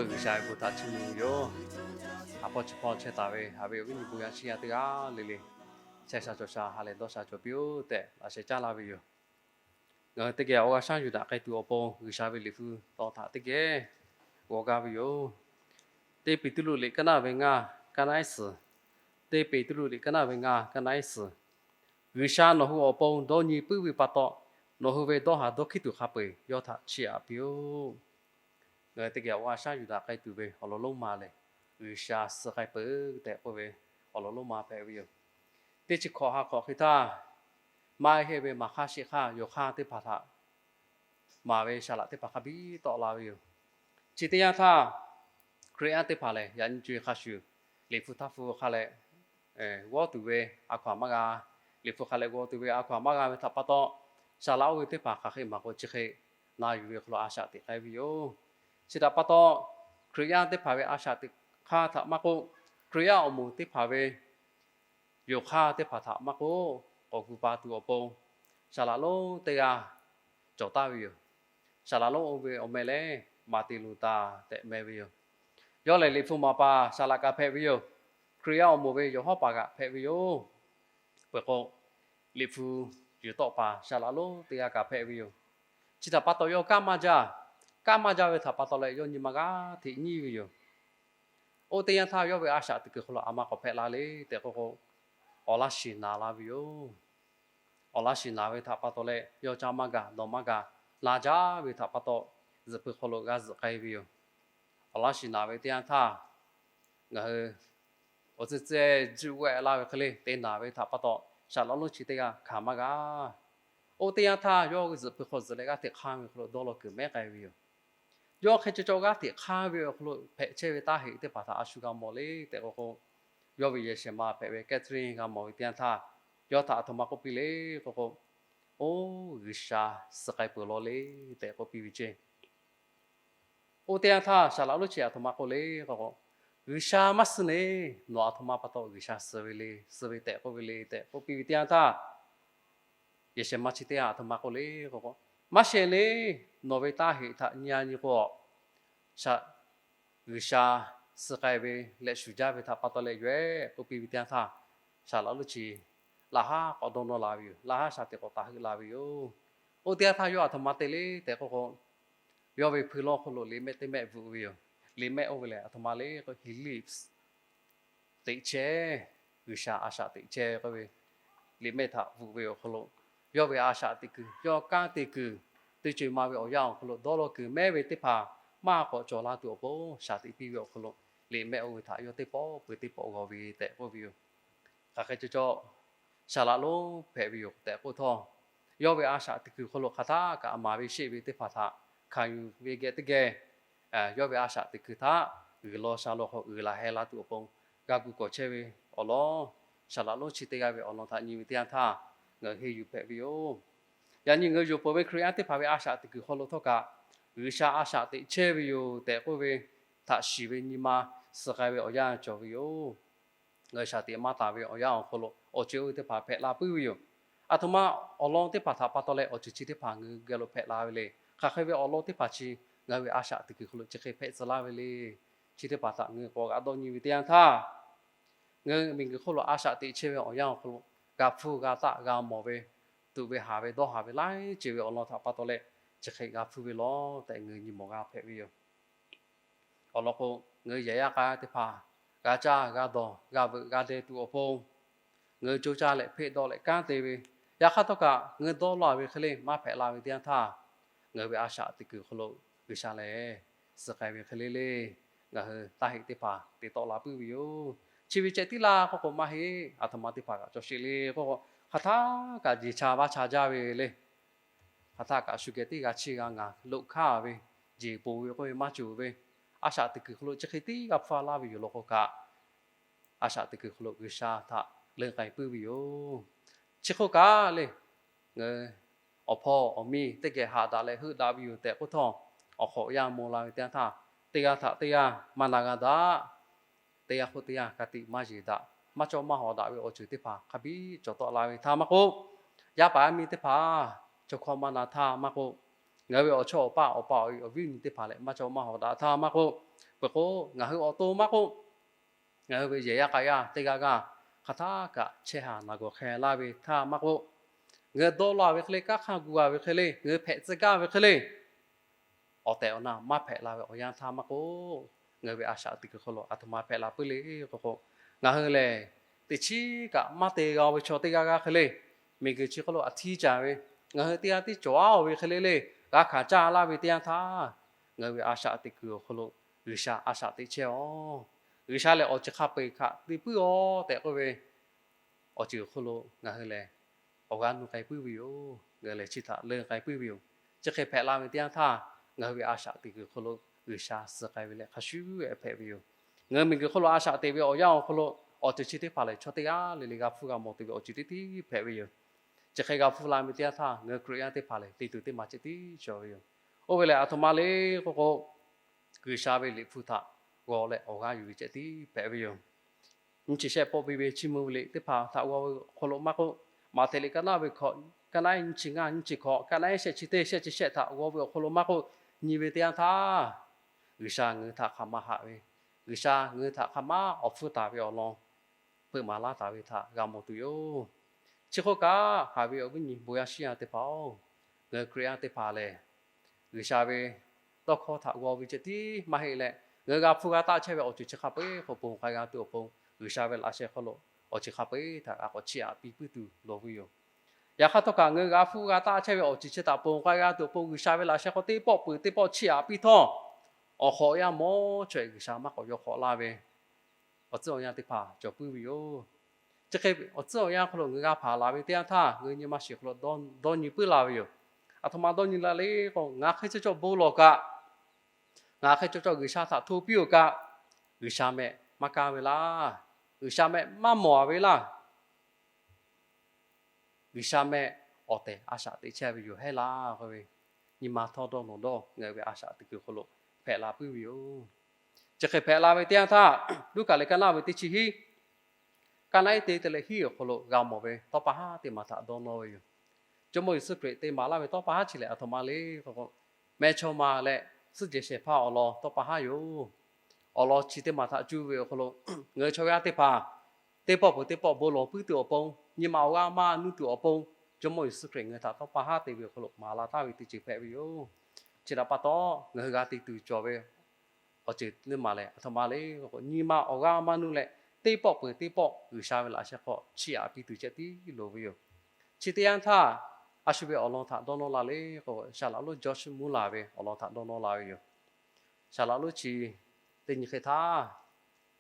G'uiˬsha ve bon htaꞈ chiˇ mvuh ve yoˬ. Haꞈ hpawˇ chi hpawˇ chehˇ taˍ ve haꞈ ve awˬ viˉ nyi bon yaˇ chi yaˇ teˇ g'aˇ le le, sheh sha cawˬ sha ha lehˬ dawˇ sha cawˬ piˇ-oˆ tehꞈ laꞈ sheh caˉ laˇ ve yoˬ. Ngaˬ hui teˇ geh awˬ g'a shaˉ yuˬ daꞈ k'ai tuˬ awˬ pon G'uiˬsha ve liꞈ hpu taw htaꞈ teˇ geh g'aw gaˇ ve yoˬ. Teˇ Peˍtruˆ liꞈ kaˉ naˇ ve ngaˇ, kaˉ naˇ iˉ suhˍ. Teˇ Peˍtruˆ liꞈ kaˉ naˇ ve ngaˇ, kaˉ naˇ iˉ suhˍ. G'uiˬsha nawˬ hui awˬ pon dawˇ nyi puiˉ ve pa taw, nawˬ hui ve dawˇ haˍ dawˇ hkiˉ tuˬ hk'a peu-eˬ yawˇ htaꞈ chiˇ aꞈ piˇ-oˆ. Ngaˬ hui teˇ geh awˬ g'a shaˉ yuˬ daꞈ k'ai tuˬ ve awˬ lawn lonˉ ma lehˬ, G'uiˬsha suh k'ai peuˬ tehꞈ k'oˆ ve awˬ lawn lonˉ ma hpehꞈ ve yoˬ. Teˇ chi hkawꞈ ha hkawꞈ hk'e htaˇ, maˇ heˆ ve maˍ hk'aˇ sheˆ hk'aˇ yonˍ hk'aˇ teˇ hpaˍ htaꞈ maˍ ve saˍ laꞈ teˇ hpaˍ hk'a biˇ tawˆ la ve yoˬ. Chi teˇ yanˇ htaˇ, Hkriꞈ yaˇ teˇ hpaˍ lehˬ, yaꞈ nyi co-e hk'a shuˍ, liꞈ hpu htaˇ hpu hk'a leh g'awˇ tuˬ ve a hkaw-anˬ maˇ g'a, liꞈ hpu hk'a leh g'aw tuˬ ve a hkaw-anˬ maˇ g'a ve htaꞈ pa taw, saˍ laꞈ oˇ ve teˇ hpaˍ hk'aˬ hk'e maˍ k'o chi hk'e na yuˬ ve hk'aw lo a shaꞈ teꞈ k'ai ve yoˬ. Chi htaꞈ pa taw, Hkriꞈ yaˇ teˇ hpaˍ ve a shaꞈ teꞈ hk'aˇ htaꞈ maˇ k'oˆ, Hkriꞈ yaˇ awˬ moˍ teˇ hpaˍ ve yonˍ hk'aˇ teˇ hpaˍ htaꞈ maˇ k'oˆ, k'awꞈ gu pa tuˬ awˬ pon saˍ laꞈ lonˉ teˇ g'aˇ cawˬ taˍ ve yoˬ. Saˍ laꞈ lonˉ oˇ ve awˬ meh lehˬ, Maˍtiˍ Luˍtaˍ tehꞈ meh ve yoˬ. Yawˇ lehˬ, liꞈ hpu maˍ paˍ saˍ laꞈ kaꞈ hpehꞈ ve yoˬ. Hkriꞈ yaˇ awˬ moˍ ve yawˬ hawˉ paˍ kaꞈ hpehꞈ ve yoˬ. Peuˬ k'o, liꞈ hpu yuˬ tawˆ paˍ saˍ laꞈ lonˉ teˇ g'aˇ kaꞈ hpehꞈ ve yoˬ. Chi htaꞈ pa taw, yawˇ kanˉ maˇ jaˇ. Kanˉ maˇ jaˇ ve htaꞈ pa taw leh, yawˇ nyi ma g'aˇ hteꞈ nyiˉ ve yoˬ. Oˇ teˇ yanˇ htaˇ, yawˇ ve a shaꞈ teꞈ kuiˬ hk'aw lo a ma k'awꞈ hpehꞈ la le tehꞈ k'oˆ k'o, awˬ laˇ shiˍ naˍ la ve yoˬ. Awˬ laˇ shiˍ naˍ ve htaꞈ pa taw leh, yawˇ caˇ maˇ gaˬ, dawˬ maˇ gaˬ, na jaˇ ve htaꞈ pa taw, zuhꞈ hpu hk'aw lo g'a zuhꞈ k'ai ve yoˬ. Awˬ laˇ shiˍ naˍ ve teˇ yanˇ htaˇ, ngaˬ hui awˬ tcuhˉ tcuhˉ juˆ g'aˇ la ve hk'e le te naˍ ve htaꞈ pa taw, saˍ laꞈ lonˉ chi teˇ g'aˇ hkanˍ maˇ g'a. Oˇ teˇ yanˇ htaˇ, yawˇ zuhꞈ hpu hk'aw zuhꞈ leh g'aˇ hteꞈ hk'anˇ ve hk'aw lo dawˇ law kuiˬ mehˉ k'ai ve yoˬ. Yawˇ hk'e ca caw g'aˇ hteꞈ hk'anˇ ve awˬ hk'aw lo hpehꞈ chehˇ ve taˇ heꞈ teˇ hpaˍ htaꞈ a shu g'a mawˬ le tehꞈ k'oˆ k'o, yawˇ ve yehˬ shehˍ ma hpehꞈ ve Catherine g'a mawˬ ve teˇ yanˇ htaˇ, yawˇ htaꞈ aˬ htoꞈ ma k'oˆ piˇ le k'oˆ k'o, Oˇ G'uiˬsha suh k'ai peuˬ law le tehꞈ k'oˆ piˇ ve ceˇ. Oˇ teˇ yanˇ htaˇ, saˍ laꞈ lonˉ chi aˬ htoꞈ ma k'oˆ le k'oˆ k'o, G'uiˬsha maˇ suh le. Nawˬ aˬ htoꞈ ma pa taw G'uiˬsha suh ve le, suh ve tehꞈ k'oˆ ve le tehꞈ k'oˆ piˇ ve teˇ yanˇ htaˇ, yehˬ shehˍ ma chi teˇ g'aˇ aˬ htoꞈ ma k'oˆ le k'oˆ k'o, Maˇ sheˍ le. Nawˬ ve taˇ heꞈ htaꞈ nyi-a nyi k'o, G'uiˬsha suh k'ai ve leh shuˍ jaˇ ve htaꞈ pa taw leh yoˬ-ehˍ k'oˆ piˇ ve teˇ yanˇ htaˇ, saˍ laꞈ lonˉ chi laꞈ haˉ k'awꞈ dawˇ nawˇ la ve yoˬ. Laꞈ haˉ shaˍ teꞈ k'awꞈ taˍ heuˆ la ve yoˬ. Oˇ teˇ yanˇ htaˇ yawˇ aˬ htoꞈ ma te le tehꞈ k'oˆ k'o, yawˇ ve hpui lawˇ hk'aw lo liꞈ mehˆ teˇ mehˆ bvuhꞈ ve yoˬ. Liꞈ mehˆ oˇ ve lehˬ aˬ htoꞈ ma le k'o, he lives, teꞈ chehˇ, G'uiˬsha a shaꞈ teꞈ chehˇ k'oˆ ve liꞈ mehˆ htaꞈ bvuhꞈ ve awˬ hk'aw lo, yawˇ ve a shaꞈ teꞈ kuiˬ, yawˇ kanˉ te kuiˬ, teˇ co-e ma ve awˬ yanˇ awˬ hk'aw lo dawˇ law kuiˬ mehˉ ve teˇ hpaˍ maˇ k'awꞈ cawˬ la tuˬ awˬ pon shaˍ teꞈ piˇ ve awˬ hk'aw lo, liꞈ mehˆ oˇ ve htaꞈ yawˇ teˇ pawˆ peuˬ teˇ pawˆ g'aw ve tehꞈ k'oˆ ve yoˬ. Hk'aˬ hk'e caw caw, saˍ laꞈ lonˉ hpehꞈ ve yoˬ tehꞈ k'oˆ htawˇ, yawˇ ve a shaꞈ teꞈ kuiˬ hk'aw lo hk'aˬ htaˇ kaꞈ maˍ ve sheˆ ve teˇ hpaˍ htaꞈ hkanˍ yuˬ ve geh teˇ geh, yawˇ ve a shaꞈ teꞈ kuiˬ htaꞈ g'uiˬ law sha law hk'aw g'uiˬ laˬ heh la tuˬ awˬ pon g'a gu kawꞈ chehˇ ve awˬ lawn, saˍ laꞈ lonˉ chi teˇ g'aˇ ve awˬ lawn htaꞈ nyi ve teˇ yanˇ htaˇ, ngaˬ hui henˇ yuˬ hpehꞈ ve yoˬ. Yaꞈ nyi ngaˬ hui yonˍ peuˬ ve Hkriꞈ yaˇ teˇ hpaˍ ve a shaꞈ teꞈ kuiˬ hk'aw lo htawˇ kaꞈ, G'uiˬsha a shaꞈ teꞈ chehˇ ve yoˬ tehꞈ k'oˆ ve htaꞈ shiˍ ve nyi ma suh k'ai ve awˬ yanˇ cawˬ ve yoˬ. Ngaˬ hui shaˍ tiꞈ maˇ taˍ ve awˬ yanˇ awˬ hk'aw lo awˬ ceuˬ oˇ ve teˇ hpaˍ hpehꞈ la puiˉ ve yoˬ. Aˬ htoꞈ ma awˬ lawn teˇ hpaˍ htaꞈ pa taw leh awˬ ceuˬ chi teˇ hpaˍ ngaˬ hui geh lo hpehꞈ la ve le. Hk'aˬ hk'e ve awˬ lawn teˇ hpaˍ chi ngaˬ hui ve a shaꞈ teꞈ kuiˬ hk'aw lo chi hk'e hpehꞈ tcuh laˇ ve le. Chi teˇ hpaˍ htaꞈ ngaˬ hui k'awꞈ g'aꞈ dawˇ nyi ve teˇ yanˇ htaˇ, ngaˬ hui miˬguiˬ hk'oˆ lo a shaꞈ teꞈ chehˇ ve awˬ yanˇ awˬ hk'aw lo g'a hpuˇ g'a taˆ g'a mawˬ ve, tuꞈ ve haˍ ve dawˇ haˍ ve laiˉ ceuˬ ve awˬ lawn htaꞈ pa taw leh chi hk'e g'a hpuˇ ve law tehꞈ ngaˬ hui nyi mawˬ g'a hpehꞈ ve yoˬ. Awˬ lawn k'o, ngaˬ hui yehˬ yaˇ k'a teˇ hpaˍ g'a caˇ g'a dawˬ g'a veuꞈ g'a deh tuˬ awˬ pon, ngaˬ hui co caˇ leh hpeˆ dawˆ leh kanˉ te ve, yaꞈ hk'aˇ htawˇ kaꞈ ngaˬ hui dawˇ law ve hk'e le maˇ hpehꞈ la ve teˇ yanˇ htaˇ, ngaˬ hui ve a shaꞈ teꞈ kuiˬ hk'aw lo G'uiˬsha lehˬ suh k'ai ve hk'e le le, ngaˬ hui taˇ heꞈ teˇ hpaˍ te tawˆ la puiˉ ve yoˬ. Chi ve ceh tiˉ laˇ k'oˆ k'o maˇ heˆ. Aˬ htoꞈ ma teˇ hpaˍ kaꞈ cawˬ sheˍ le k'oˆ k'o, hk'aˬ htaˇ kaꞈ jeˬ cha vaˇ cha jaˇ ve le. Hk'aˬ htaˇ kaꞈ shu geh teˇ g'a chiˇ g'a ngaˬ loꞈ hkanˇ ve, jeˬ poˬ ve k'oˆ ve maˇ cawˬ ve, a shaꞈ teꞈ kuiˬ hk'aw lo chi hk'e tiˉ g'a hpuˇ laˇ ve yoˬ law k'o kaꞈ, a shaꞈ teꞈ kuiˬ hk'aw lo G'uiˬsha htaꞈ leuˆ k'ai puiˉ ve yoˬ. Chi hk'oˆ kaꞈ le, ngaˬ hui awˬ hpawˇ awˬ miˇ teˇ geh haꞈ daꞈ leh heuˆ daꞈ ve yoˬ tehꞈ k'oˆ htawˇ, awˬ hk'awꞈ yaˇ maw la ve teˇ yanˇ htaˇ, teˇ g'aˇ htaꞈ teˇ g'aˇ maˇ na g'a daꞈ. Teˇ g'aˇ hk'oˆ teˇ g'aˇ ka tiꞈ maˇ yeˬ daꞈ. Maˇ cawˇ maˇ hawˍ daꞈ ve awˬ ceuˬ teˇ hpaˍ hk'a biˇ cawˬ tawˆ la ve htaˇ maˇ k'oˆ, yaˇ paˍ yaˇ miˇ teˇ hpaˍ chaw hkawˇ maˇ na htaˇ maˇ k'oˆ, ngaˬ hui ve awˬ chawˇ awˬ paˇ awˬ pa awˬ e awˬ viˉ awˬ nyi teˇ hpaˍ leh maˇ cawˇ maˇ hawˍ daꞈ htaˇ maˇ k'oˆ, Peuˬ k'o, ngaˬ hui awˬ to maˇ k'oˆ, ngaˬ hui ve yehˬ yaˇ k'a yaˇ teˇ g'aˇ g'aˇ hk'aˬ htaˇ kaꞈ chehˇ haˍ naˬ gawˬ hk'e laˇ ve htaˇ maˇ k'oˆ, ngaˬ hui dawˇ law ve hk'e le, kanˉ hk'aˇ gu a ve hk'e le, ngaˬ hui hpehꞈ tcuh gaˇ ve hk'e le, awˬ tehˬ awˬ na maˇ hpehꞈ la ve awˬ yanˇ htaˇ maˇ k'oˆ, ngaˬ hui ve a shaꞈ teꞈ kuiˬ hk'aw lo aˬ htoꞈ ma hpehꞈ la puiˉ le k'o k'o, ngaˬ hui lehˬ teꞈ chiˉ kaꞈ maˇ te g'a ve chaw teˇ g'aˇ g'aˇ hk'e le, miˬguiˬ chi hk'aw lo aˬ htiˇ caˍ ve, ngaˬ hui teˇ g'aˇ tiˉ cawˬ a ve hk'e le le, g'a hkanˍ caˇ laˇ ve teˇ yanˇ htaˇ, ngaˬ hui ve a shaꞈ teꞈ kuiˬ awˬ hk'aw lo G'uiˬsha a shaꞈ teꞈ chehˇ-oˬ. G'uiˬsha lehˬ awˬ ceuˬ hk'a peu-eˬ htaꞈ te puiˉ-oˆ tehꞈ k'oˆ ve, awˬ ceuˬ awˬ hk'aw lo ngaˬ hui lehˬ awˬ g'aˇ nuˇ k'ai puiˉ ve yoˬ. Ngaˬ hui lehˬ chi htaꞈ leunˇ k'ai puiˉ ve yoˬ. Chi hk'e hpehꞈ la ve teˇ yanˇ htaˇ, ngaˬ hui ve a shaꞈ teꞈ kuiˬ hk'aw lo G'uiˬsha suh k'ai ve leh hk'a shuˍ shuˍ hpehꞈ ve yoˬ. Ngaˬ hui miˬguiˬ hk'aw lo a shaꞈ teꞈ ve awˬ yanˇ awˬ hk'aw lo awˬ ceuˬ chi teˇ hpaˍ lehˬ chaw teˇ g'aˇ le le g'a hpfuhˇ g'a mawˬ tuˬ ve awˬ ceuˬ teˇ tiˉ hpehꞈ ve yoˬ. Chi hk'e g'a hpfuhˇ la ve teˇ yanˇ htaˇ, ngaˬ hui Hkriꞈ yaˇ teˇ hpaˍ lehˬ te tuˬ teˇ maˬ ceh tiˉ cawˬ ve yoˬ. Oˇ ve lehˬ aˬ htoꞈ ma le k'o k'o, G'uiˬsha ve liꞈ hpu htaꞈ g'aw leh awˬ g'aˇ yuˬ ve ceh tiˉ hpehꞈ ve yoˬ. Nyi chi shehˆ pawˆ piˇ ve Chiˇ mvuh ve liꞈ teˇ hpaˍ htaꞈ g'aw ve awˬ hk'aw lo maˇ k'oˆ, Maꞈhtehˍ liꞈ ka naˉ ve hkawꞈ, ka naˉ nyi chi ngaˇ nyi chi hkawꞈ, ka naˉ shehˆ chi teˇ shehˆ chi shehˆ htaꞈ g'aw ve awˬ hk'aw lo maˇ k'oˆ, nyi ve teˇ yanˇ htaˇ, G'uiˬsha ngaˬ hui htaꞈ hk'aˬ ma haꞈ ve, G'uiˬsha ngaˬ hui htaꞈ hk'aˬ ma awˬ hpfuhˇ taˍ ve awˬ lawn hpeuꞈ maˍ laˇ taˍ ve htaꞈ g'a mawˬ tuˬ yoˬ. Chi hk'oˆ kaꞈ, haꞈ ve awˬ viˉ nyi bon yaˇ shiˉ yaˇ teˇ hpaˍ-oˬ, ngaˬ hui Hkriꞈ yaˇ teˇ hpaˍ lehˬ, G'uiˬsha ve tawˇ hkawˇ htaꞈ g'aw ve ceh tiˉ maˇ heˆ leh, ngaˬ hui g'a hpfuhˇ g'a taˆ chehˇ ve awˬ ceuˬ chi hk'a peu-eˬ k'awꞈ ponˬ k'ai g'a tuˬ awˬ pon, G'uiˬsha ve laꞈ sheh hk'aw lo awˬ ceuˬ hk'a peu-eˬ htaꞈ g'a k'awꞈ chiˇ aꞈ piˇ puiˉ tuˬ loˍ ve yoˬ. Yaꞈ hk'aˇ htawˇ kaꞈ, ngaˬ hui g'a hpfuhˇ g'a taˆ chehˇ ve awˬ ceuˬ chi htaꞈ ponˬ k'ai g'a tuˬ awˬ pon, G'uiˬsha ve laꞈ sheh hk'aw teˇ pawˆ peuˬ teˇ pawˆ chiˇ aꞈ piˇ htawˇ, awˬ hk'awꞈ yaˇ mawˇ chaweh G'uiˬsha maˇ k'awꞈ yaw hk'awꞈ laˇ ve awˬ tcuhˉ awˬ yanˇ teˇ hpaˍ cawˬ puiˉ ve yoˬ. Chi hk'e awˬ tcuhˉ awˬ yanˇ hk'aw lo ngaˬ hui g'a hpanˍ laˬ ve teˇ yanˇ htaˇ, ngaˬ hui nyi ma shiˍ hk'aw lo dawˇ nyi puiˉ la ve yoˬ. Aˬ htoꞈ ma dawˇ nyi la le k'o, ngaˬ hk'e caw caw bon lawˬ kaꞈ, ngaˬ hk'e caw caw G'uiˬsha htaꞈ hto piˇ-oˬ kaꞈ, G'uiˬsha mehˆ maˇ kaˇ ve laˇ. G'uiˬsha mehˆ maˇ mawˬ-a ve laˇ. G'uiˬsha mehˆ awˬ tehˬ a shaꞈ teꞈ chehˇ ve yoˬ hehˉ laˇ k'oˆ ve, nyi ma htawˇ dawˇ nawˬ dawˇ ngaˬ hui ve a shaꞈ teꞈ kuiˬ hk'aw lo hpehꞈ la puiˉ ve yoˬ. Chi hk'e hpehꞈ la ve teˇ yanˇ htaˇ, Luˉkaꞈ liꞈ ka naˉ ve teˇ chi hiˉ, ka naˉ iˉ te te leh hiˉ awˬ hk'aw lo g'a mawˬ ve tawˇ pa haˉ teˇ maˬ htaꞈ dawˇ nawˇ ve yoˬ. Jawˇmawˇ Yeˍsuˆ Hkriꞈ te maˍ laˇ ve tawˇ pa haˉ chi lehˬ aˬ htoꞈ ma le k'o, mehˇchawˇma leh suhˉ jehˬ shehˍ hpaˇ awˬ lawn tawˇ pa haˉ yoˬ. Awˬ lawn chi teˇ maˬ htaꞈ cuˇ ve awˬ hk'aw lo, ngaˬ hui chaw yaˇ teˇ hpaˍ teˇ pawˆ peuˬ teˇ pawˆ bon lawˬ puiˉ tuˬ awˬ pon, nyi ma awˬ g'aˇ maˇ nuˇ tuˬ awˬ pon, Jawˇmawˇ Yeˍsuˆ Hkriꞈ ngaˬ hui htaꞈ tawˇ pa haˉ te ve awˬ hk'aw lo maˍ la taˍ ve teˇ ceuˬ hpehꞈ ve yoˬ. Chi htaꞈ pa taw, ngaˬ hui g'a te tuˬ cawˬ ve awˬ ceuˬ teˇ maˬ lehˬ aˬ htoꞈ ma le k'o, nyi ma awˬ g'aˇ maˇ nuˇ leh teˇ pawˆ peuˬ teˇ pawˆ G'uiˬsha ve laꞈ sheh hk'aw chiˇ aꞈ piˇ tuˬ ceh tiˉ loˍ ve yoˬ. Chi teˇ yanˇ htaˇ, a shu ve awˬ lawn htaꞈ dawˇ nawˇ la le k'o, Saˍ laꞈ lonˉ George Muller ve awˬ lawn htaꞈ dawˇ nawˇ la ve yoˬ. Saˍ laꞈ lonˉ chi teˇ nyi hk'e htaˇ,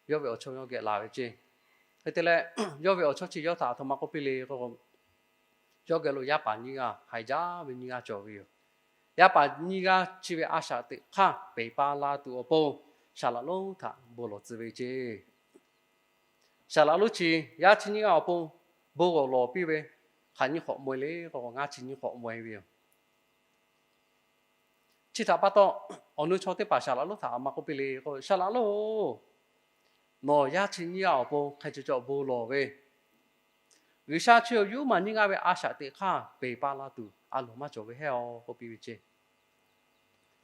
yawˇ ve awˬ chawˇ yawˇ geh laˬ ve ceˇ. Hk'e te leh, yawˇ ve awˬ chawˇ chi yawˇ htaꞈ aˬ htoꞈ ma k'oˆ piˇ le k'o, yawˇ geh lo yaˇ paˍ nyiˇ g'aˇ haiˬ jaˇ ve nyiˇ g'aˇ cawˬ ve yoˬ. Yaˇ paˍ nyiˇ g'aˇ chi ve a shaꞈ teꞈ hk'aˇ peˬ pa la tuˬ awˬ pon, Saˍ laꞈ lonˉ htaꞈ bon lawˬ tcuh ve ceˇ. Saˍ laꞈ lonˉ chi yaˇ chi nyiˇ g'aˇ awˬ pon bon g'awˬ lawˬ piˇ ve, hk'aˬ nyiˇ hk'awꞈ maweh le k'o, ngaˇ chi nyiˇ hk'awꞈ maweh ve yoˬ. Chi htaꞈ pa taw, awˬ nu chaw teˇ hpaˍ Saˍ laꞈ lonˉ htaꞈ aˬ ma k'oˆ piˇ le k'o, Saˍ laꞈ lonˉ-oˬ, nawˬ yaˇ chi nyiˇ g'aˇ awˬ pon hk'e caw caw bon lawˬ ve, G'uiˬsha chi awˬ yuˇ maˬ nyiˇ g'aˇ ve a shaꞈ teꞈ hk'aˇ peˬ pa la tuˬ a loˍ maˇ cawˬ ve hehˉ-oˬ k'oˆ piˇ ve ceˇ.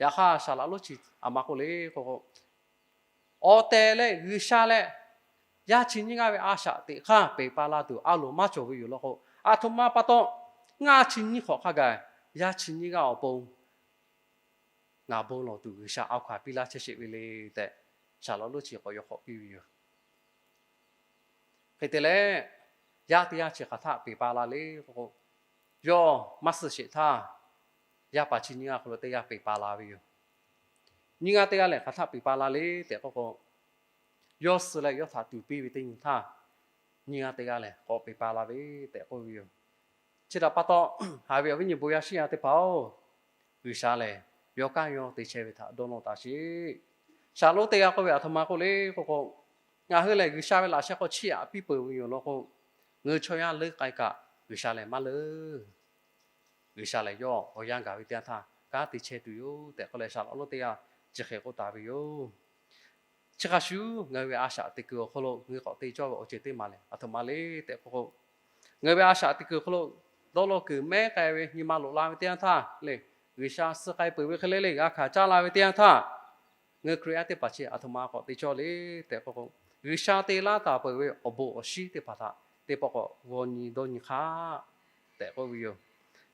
Yaꞈ hk'aˇ, Saˍ laꞈ lonˉ chi aˬ ma k'oˆ le k'o, awˬ tehˬ leh G'uiˬsha leh yaˇ chi nyiˇ g'aˇ ve a shaꞈ teꞈ hk'aˇ peˬ pa la tuˬ a loˍ maˇ cawˬ ve yoˬ law k'o, aˬ htoꞈ ma pa taw ngaˇ chi nyiˇ hk'awꞈ hk'a gaˬ yaˇ chi nyiˇ g'aˇ awˬ pon ngaˬ bon lawˬ tuˬ G'uiˬsha a hkaw-anˬ piˇ laˇ chehˇ sheˍ ve le tehꞈ, Saˍ laꞈ lonˉ chi k'awꞈ yaw hk'awꞈ piˇ ve yoˬ. Hk'e te leh, yaˇ teˇ g'aˇ chi hk'aˬ htaˇ peˬ pa la le k'o, yawˇ maˇ suh sheˍ htaˇ, yaˇ paˍ chi nyiˇ g'aˇ hk'aw lo teˇ g'aˇ peˬ pa la ve yoˬ. Nyiˇ g'aˇ teˇ g'aˇ lehˬ hk'aˬ htaˇ peˬ pa la le tehꞈ k'oˆ k'o, yawˇ suh leh yawˇ htaꞈ tuˍ piˇ ve teˇ nyi htaˇ, nyiˇ g'aˇ teˇ g'aˇ lehˬ k'awꞈ peˬ pa la ve tehꞈ k'oˆ ve yoˬ. Chi htaꞈ pa taw, haꞈ ve awˬ viˉ nyi bon yaˇ shiˉ yaˇ teˇ hpaˍ-oˬ, G'uiˬsha lehˬ yawˇ kanˉ yawˇ te chehˇ ve htaꞈ dawˇ nawˇ taˍ sheˍ. Saˍ laꞈ lonˉ teˇ g'aˇ k'oˆ ve aˬ htoꞈ ma k'oˆ le k'o k'o, ngaˬ hui lehˬ G'uiˬsha ve laꞈ sheh hk'aw chiˇ aꞈ piˇ peuˬ ve yoˬ law k'o, ngaˬ hui chaw yaˇ leuˉ k'ai kaꞈ G'uiˬsha lehˬ maˇ leuˉ. G'uiˬsha lehˬ yawˇ awˬ yanˇ gaˬ ve teˇ yanˇ htaˇ kanˉ te chehˇ tuˬ yoˬ tehꞈ k'oˆ leh, Saˍ laꞈ lonˉ teˇ g'aˇ chi hk'e k'oˆ taˍ ve yoˬ. Chi hk'a shuˍ, ngaˬ hui ve a shaꞈ teꞈ kuiˬ awˬ hk'aw lo ngaˬ hui k'awꞈ te cawˇ ve awˬ ceuˬ teˇ maˬ lehˬ aˬ htoꞈ ma le tehꞈ k'oˆ k'o, ngaˬ hui ve a shaꞈ teꞈ kuiˬ awˬ hk'aw lo dawˇ law kuiˬ mehˉ k'ai ve nyi ma loꞈ la ve teˇ yanˇ htaˇ le, G'uiˬsha suh k'ai peuˬ ve hk'e le le g'a hkanˍ caˇ la ve teˇ yanˇ htaˇ, Ngaˬ hui Hkriꞈ yaˇ teˇ hpaˍ chi aˬ htoꞈ ma k'awꞈ te cawˇ le tehꞈ k'o, G'uiˬsha te laˇ taˍ peuˬ ve awˬ bon awˬ shinˉ teˇ hpaˍ htaꞈ teˇ pawˆ k'awꞈ g'aw nyi dawˇ nyi hk'aˇ tehꞈ k'oˆ ve yoˬ.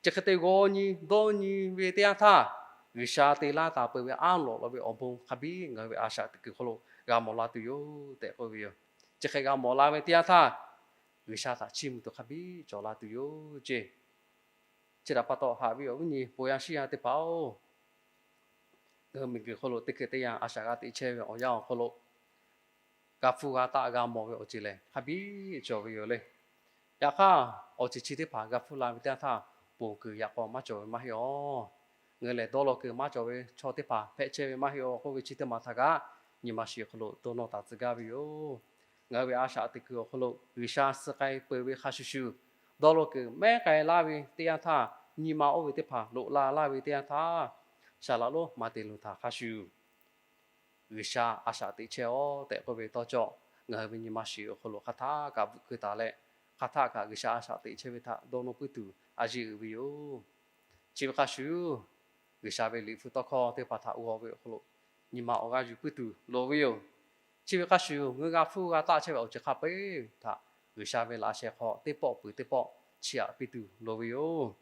Chi hk'e te g'aw nyi dawˇ nyi ve teˇ yanˇ htaˇ, G'uiˬsha te laˇ taˍ peuˬ ve aˉ lawꞈ la ve awˬ bon hk'a biˇ ngaˬ hui ve a shaꞈ teꞈ kuiˬ hk'aw lo g'a mawˬ la tuˬ yoˬ tehꞈ k'oˆ ve yoˬ. Chi hk'e g'a mawˬ la ve teˇ yanˇ htaˇ, G'uiˬsha htaꞈ chiˇ mvuh tuˬ hk'a biˇ cawˬ la tuˬ yoˬ ceˇ. Chi htaꞈ pa taw haꞈ ve awˬ viˉ nyi bon yaˇ shiˉ yaˇ teˇ hpaˍ-oˬ, ngaˬ hui miˬguiˬ hk'oˆ lo teˇ hkui teˇ yanˇ a shaꞈ g'a teꞈ chehˇ ve awˬ yanˇ awˬ hk'aw lo g'a hpfuhˇ g'a taˆ g'a mawˬ ve awˬ ceuˬ lehˬ hk'a biˇ cawˬ ve yoˬ le. Yaꞈ hk'aˇ, awˬ ceuˬ chi teˇ hpaˍ g'a hpfuhˇ la ve teˇ yanˇ htaˇ, ponˬ kuiˬ yaꞈ k'aw maˇ cawˬ ve maˇ heˆ awˬ. Ngaˬ hui lehˬ dawˇ law kuiˬ maˇ cawˬ ve chaw teˇ hpaˍ hpehꞈ chehˇ ve maˇ heˆ awˬ k'oˆ ve chi teˇ maˬ htaꞈ kaꞈ nyi ma shiˍ awˬ hk'aw lo dawˇ nawˇ taˍ tcuh gaˇ ve yoˬ. Ngaˬ hui ve a shaꞈ teꞈ kuiˬ awˬ hk'aw lo G'uiˬsha suh k'ai peuˬ ve hk'a shuˍ shuˍ, dawˇ law kuiˬ mehˉ k'ai laˇ ve teˇ yanˇ htaˇ, nyi ma oˇ ve teˇ hpaˍ loꞈ la laˇ ve teˇ yanˇ htaˇ, shaˍ laꞈ lonˉ maˍ te luˬ htaꞈ hk'a shuˍ G'uiˬsha a shaꞈ teꞈ chehˇ-oˆ tehꞈ k'oˆ ve tawˇ cawˇ, ngaˬ hui ve nyi ma shiˍ awˬ hk'aw lo hk'aˬ htaˇ kaꞈ bvuhꞈ keu taˍ leh, hk'aˬ htaˇ kaꞈ G'uiˬsha a shaꞈ teꞈ chehˇ ve htaꞈ dawˇ nawˇ puiˉ tuˬ a yeˇ uiˍ ve yoˬ. Chi ve hk'a shuˍ, G'uiˬsha ve liꞈ hpu tawˇ hkawˇ teˇ hpaˍ htaꞈ g'aw ve awˬ hk'aw lo nyi ma awˬ g'aˇ yuˬ puiˉ tuˬ loˍ ve yoˬ. Chi ve hk'a shuˍ, ngaˬ hui g'a hpfuhˇ g'a taˆ chehˇ ve awˬ ceuˬ hk'a peu htaꞈ G'uiˬsha ve laꞈ sheh hk'aw teˇ pawˆ peuˬ teˇ pawˆ chiˇ aꞈ piˇ tuˬ loˍ ve yoˬ.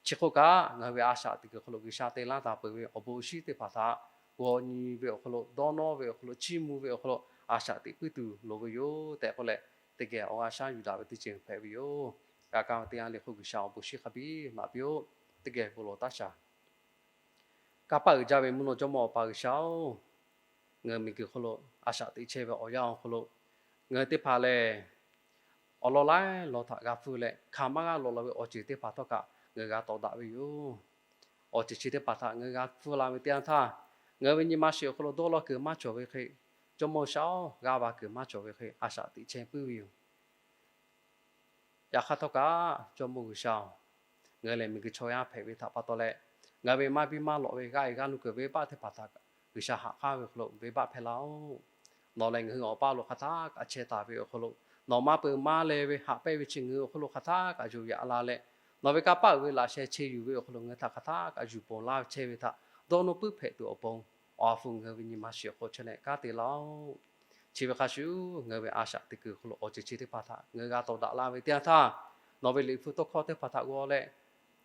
Chi hk'oˆ kaꞈ, ngaˬ hui ve a shaꞈ teꞈ kuiˬ hk'aw lo G'uiˬsha te laˇ taˍ peuˬ ve awˬ bon awˬ shinˉ teˇ hpaˍ htaꞈ g'aw nyi ve awˬ hk'aw lo, dawˇ nawˇ ve awˬ hk'aw lo, chiˇ mvuh ve awˬ hk'aw lo a shaꞈ teꞈ puiˉ tuˬ loˍ ve yoˬ tehꞈ k'oˆ leh, teˇ geh awˬ g'aˇ shaˉ yuˬ daꞈ ve teˇ ceuˬ hpehꞈ ve yoˬ. G'a kaˇ ve teˇ yanˇ liꞈ hk'oˆ G'uiˬsha awˬ bon shinˉ hk'a biˇ naꞈ piˇ-oˆ. Teˇ geh bon lawˬ taˇ shaˍ. Kanˇ paˆ uiˍ jaˇ ve mvuhˇ naw jawˇmawˇ Awˬ pa G'uiˬsha-oˬ, ngaˬ hui miˬguiˬ hk'aw lo a shaꞈ teꞈ chehˇ ve awˬ yanˇ awˬ hk'aw lo, ngaˬ hui teˇ hpaˍ lehˬ awˬ lawn laiˉ lawn htaꞈ g'a hpfuhˇ leh, hk'aˬ maˇ g'a lawꞈ la ve awˬ ceuˬ teˇ hpaˍ htawˇ kaꞈ ngaˬ hui g'a tawˍ daꞈ ve yoˬ. Awˬ ceuˬ chi teˇ hpaˍ htaꞈ ngaˬ hui g'a hpfuhˇ la ve teˇ yanˇ htaˇ, ngaˬ hui ve nyi ma shiˍ awˬ hk'aw lo dawˇ law kuiˬ maˇ cawˬ ve hk'e, Jawˇmawˇ G'uiˬsha-oˬ, g'aˇ va kuiˬ maˇ cawˬ ve hk'e a shaꞈ teꞈ chehˇ puiˉ ve yoˬ. Yaꞈ hk'aˇ htawˇ kaꞈ, Jawˇmawˇ G'uiˬsha-oˬ, ngaˬ hui lehˬ miˬguiˬ chaw yaˇ hpehꞈ ve htaꞈ pa taw leh, ngaˬ hui ve maˇ biˇ maˇ lawꞈ ve g'aˇ e g'aˇ nuˇ kuiˬ venˇbaˆ teˇ hpaˍ htaꞈ G'uiˬsha haꞈ k'aˉ ve awˬ hk'aw lo venˇbaˆ hpehˇ laˇ-oˆ. Nawˬ lehˬ ngaˬ hui awˬ paˇ lo hk'aˬ htaˇ kaꞈ chehˇ taˍ ve awˬ hk'aw lo, nawˬ maˇ peu maˇ leh ve haꞈ pehnˇ ve chi ngaˬ hui awˬ hk'aw lo hk'aˬ htaˇ kaꞈ yuˬ yaꞈ la leh, nawˬ ve kanˇ paˆ uiˍ ve laꞈ sheh chehˇ yuˬ ve awˬ hk'aw lo ngaˬ hui htaꞈ hk'aˬ htaˇ kaꞈ yuˬ ponˬ laˇ chehˇ ve htaꞈ dawˇ nawˇ puiˉ hpehꞈ tuˬ awˬ pon, awˬ ha hpu ngaˬ hui ve nyi ma shiˍ awˬ hk'aw chehˇ leh kanˉ te laˇ-oˆ. Chi ve hk'a shuˍ, ngaˬ hui ve a shaꞈ teꞈ kuiˬ awˬ hk'aw lo awˬ ceuˬ chi teˇ hpaˍ htaꞈ ngaˬ hui g'a tawˍ daꞈ la ve teˇ yanˇ htaˇ, nawˬ ve liꞈ hpu tawˇ hkawˇ teˇ hpaˍ htaꞈ g'aw leh,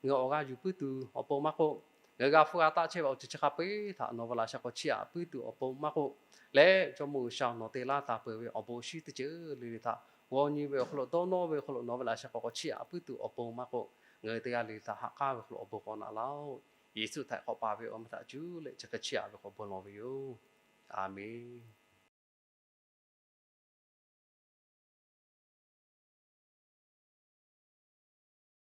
ngaˬ hui awˬ g'aˇ yuˬ puiˉ tuˬ awˬ pon maˇ k'oˆ, ngaˬ hui g'a hpfuhˇ g'a taˆ chehˇ ve awˬ ceuˬ chi hk'a peu-eˬ htaꞈ nawˬ ve laꞈ sheh hk'aw chiˇ aꞈ puiˉ tuˬ awˬ pon maˇ k'oˆ, leh Jawˇmawˇ G'uiˬsha nawˬ te laˇ taˍ peuˬ ve awˬ bon awˬ shinˉ teˇ ceuˬ le le htaꞈ g'aw nyi ve awˬ hk'aw lo, dawˇ nawˇ ve awˬ hk'aw lo nawˬ ve laꞈ sheh hk'aw k'awꞈ chiˇ aꞈ puiˉ tuˬ awˬ pon maˇ k'oˆ, ngaˬ hui teˇ g'aˇ le le htaꞈ haꞈ k'aˉ ve awˬ hk'aw lo awˬ bon k'awꞈ naꞈ laˇ-oˆ. Yeˍsuˆ htaꞈ k'awꞈ paˍ ve awˬ meh htaꞈ cuˇ leh chi hk'e chiˇ aꞈ ve k'awꞈ bon lawˬ ve yoˬ. A menˬ.